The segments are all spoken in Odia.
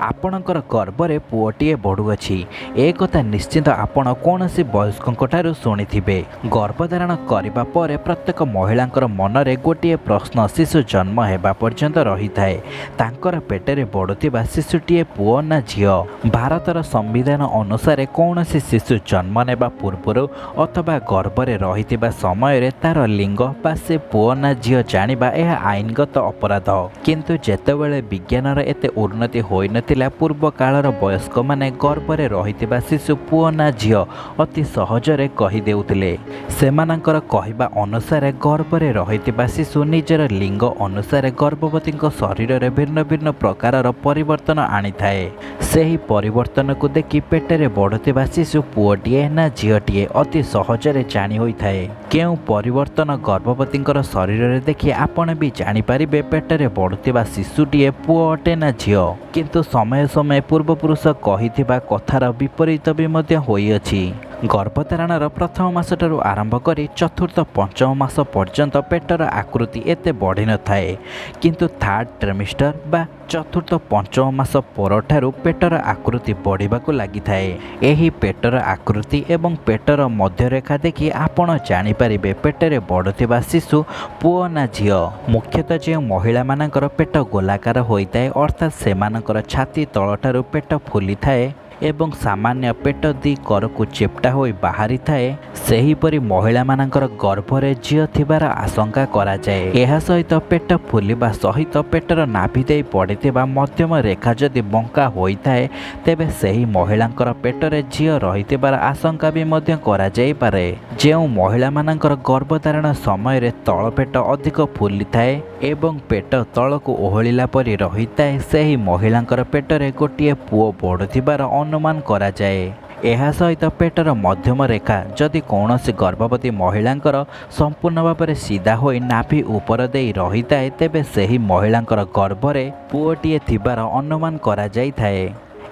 ଆପଣଙ୍କର ଗର୍ଭରେ ପୁଅଟିଏ ବଢ଼ୁଅଛି, ଏ କଥା ନିଶ୍ଚିତ ଆପଣ କୌଣସି ବୟସ୍କଙ୍କ ଠାରୁ ଶୁଣିଥିବେ। ଗର୍ଭଧାରଣ କରିବା ପରେ ପ୍ରତ୍ୟେକ ମହିଳାଙ୍କର ମନରେ ଗୋଟିଏ ପ୍ରଶ୍ନ ଶିଶୁ ଜନ୍ମ ହେବା ପର୍ଯ୍ୟନ୍ତ ରହିଥାଏ, ତାଙ୍କର ପେଟରେ ବଢ଼ୁଥିବା ଶିଶୁଟିଏ ପୁଅ ନା ଝିଅ? ଭାରତର ସମ୍ବିଧାନ ଅନୁସାରେ କୌଣସି ଶିଶୁ ଜନ୍ମ ନେବା ପୂର୍ବରୁ ଅଥବା ଗର୍ଭରେ ରହିଥିବା ସମୟରେ ତା'ର ଲିଙ୍ଗ ବା ସେ ପୁଅ ନା ଝିଅ ଜାଣିବା ଏହା ଆଇନଗତ ଅପରାଧ। କିନ୍ତୁ ଯେତେବେଳେ ବିଜ୍ଞାନର ଏତେ ଉନ୍ନତି ହୋଇନଥିଲା, ପୂର୍ବ କାଳର ବୟସ୍କମାନେ ଗର୍ଭରେ ରହିଥିବା ଶିଶୁ ପୁଅ ନା ଝିଅ ଅତି ସହଜରେ କହିଦେଉଥିଲେ। ସେମାନଙ୍କର କହିବା ଅନୁସାରେ ଗର୍ଭରେ ରହିଥିବା ଶିଶୁ ନିଜର ଲିଙ୍ଗ ଅନୁସାରେ ଗର୍ଭବତୀଙ୍କ ଶରୀରରେ ଭିନ୍ନ ଭିନ୍ନ ପ୍ରକାରର ପରିବର୍ତ୍ତନ ଆଣିଥାଏ। ସେହି ପରିବର୍ତ୍ତନକୁ ଦେଖି ପେଟରେ ବଢ଼ୁଥିବା ଶିଶୁ ପୁଅଟିଏ ନା ଝିଅଟିଏ ଅତି ସହଜରେ ଜାଣି ହୋଇଥାଏ। କେଉଁ ପରିବର୍ତ୍ତନ ଗର୍ଭବତୀଙ୍କର ଶରୀରରେ ଦେଖି ଆପଣ ବି ଜାଣିପାରିବେ ପେଟରେ ବଢ଼ୁଥିବା ଶିଶୁଟିଏ ପୁଅ ଅଟେ ନା ଝିଅ। କିନ୍ତୁ ସମୟ ସମୟ ପୂର୍ବପୁରୁଷ କହିଥିବା କଥାର ବିପରୀତ ବି ମଧ୍ୟ ହୋଇଅଛି। ଗର୍ଭଧାରଣର ପ୍ରଥମ ମାସଠାରୁ ଆରମ୍ଭ କରି ଚତୁର୍ଥ ପଞ୍ଚମ ମାସ ପର୍ଯ୍ୟନ୍ତ ପେଟର ଆକୃତି ଏତେ ବଢ଼ିନଥାଏ, କିନ୍ତୁ ଥାର୍ଡ଼ ଟ୍ରିମିଷ୍ଟର ବା ଚତୁର୍ଥ ପଞ୍ଚମ ମାସ ପରଠାରୁ ପେଟର ଆକୃତି ବଢ଼ିବାକୁ ଲାଗିଥାଏ। ଏହି ପେଟର ଆକୃତି ଏବଂ ପେଟର ମଧ୍ୟରେଖା ଦେଖି ଆପଣ ଜାଣିପାରିବେ ପେଟରେ ବଢ଼ୁଥିବା ଶିଶୁ ପୁଅ ନା ଝିଅ। ମୁଖ୍ୟତଃ ଯେଉଁ ମହିଳାମାନଙ୍କର ପେଟ ଗୋଲାକାର ହୋଇଥାଏ, ଅର୍ଥାତ୍ ସେମାନଙ୍କର ଛାତି ତଳଠାରୁ ପେଟ ଫୁଲିଥାଏ ଏବଂ ସାମାନ୍ୟ ପେଟ ଦି କରକୁ ଚେପ୍ଟା ହୋଇ ବାହାରିଥାଏ, ସେହିପରି ମହିଳାମାନଙ୍କର ଗର୍ଭରେ ଝିଅ ଥିବାର ଆଶଙ୍କା କରାଯାଏ। ଏହା ସହିତ ପେଟ ଫୁଲିବା ସହିତ ପେଟର ନାଭି ଦେଇ ପଡ଼ିଥିବା ମଧ୍ୟମ ରେଖା ଯଦି ବଙ୍କା ହୋଇଥାଏ, ତେବେ ସେହି ମହିଳାଙ୍କର ପେଟରେ ଝିଅ ରହିଥିବାର ଆଶଙ୍କା ବି ମଧ୍ୟ କରାଯାଇପାରେ। ଯେଉଁ ମହିଳାମାନଙ୍କର ଗର୍ଭଧାରଣ ସମୟରେ ତଳ ପେଟ ଅଧିକ ଫୁଲିଥାଏ ଏବଂ ପେଟ ତଳକୁ ଓହଳିଲା ପରି ରହିଥାଏ, ସେହି ମହିଳାଙ୍କର ପେଟରେ ଗୋଟିଏ ପୁଅ ବଢ଼ୁଥିବାର ଅନୁମାନ କରାଯାଏ। ଏହା ସହିତ ପେଟର ମଧ୍ୟମ ରେଖା ଯଦି କୌଣସି ଗର୍ଭବତୀ ମହିଳାଙ୍କର ସମ୍ପୂର୍ଣ୍ଣ ଭାବରେ ସିଧା ହୋଇ ନାଭି ଉପର ଦେଇ ରହିଥାଏ, ତେବେ ସେହି ମହିଳାଙ୍କର ଗର୍ଭରେ ପୁଅଟିଏ ଥିବାର ଅନୁମାନ କରାଯାଇଥାଏ।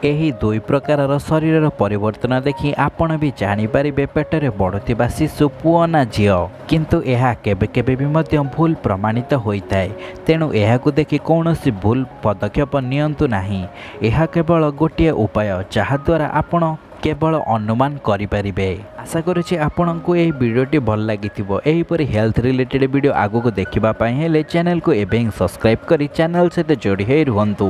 ଏହି ଦୁଇ ପ୍ରକାରର ଶରୀରର ପରିବର୍ତ୍ତନ ଦେଖି ଆପଣ ବି ଜାଣିପାରିବେ ପେଟରେ ବଢ଼ୁଥିବା ଶିଶୁ ପୁଅ ନା ଝିଅ। କିନ୍ତୁ ଏହା କେବେ କେବେ ବି ମଧ୍ୟ ଭୁଲ ପ୍ରମାଣିତ ହୋଇଥାଏ, ତେଣୁ ଏହାକୁ ଦେଖି କୌଣସି ଭୁଲ ପଦକ୍ଷେପ ନିଅନ୍ତୁ ନାହିଁ। ଏହା କେବଳ ଗୋଟିଏ ଉପାୟ ଯାହାଦ୍ୱାରା ଆପଣ କେବଳ ଅନୁମାନ କରିପାରିବେ। ଆଶା କରୁଛି ଆପଣଙ୍କୁ ଏହି ଭିଡ଼ିଓଟି ଭଲ ଲାଗିଥିବ। ଏହିପରି ହେଲ୍ଥ ରିଲେଟେଡ଼ ଭିଡ଼ିଓ ଆଗକୁ ଦେଖିବା ପାଇଁ ହେଲେ ଚ୍ୟାନେଲକୁ ଏବେ ହିଁ ସବସ୍କ୍ରାଇବ୍ କରି ଚ୍ୟାନେଲ ସହିତ ଯୋଡ଼ି ହୋଇ ରୁହନ୍ତୁ।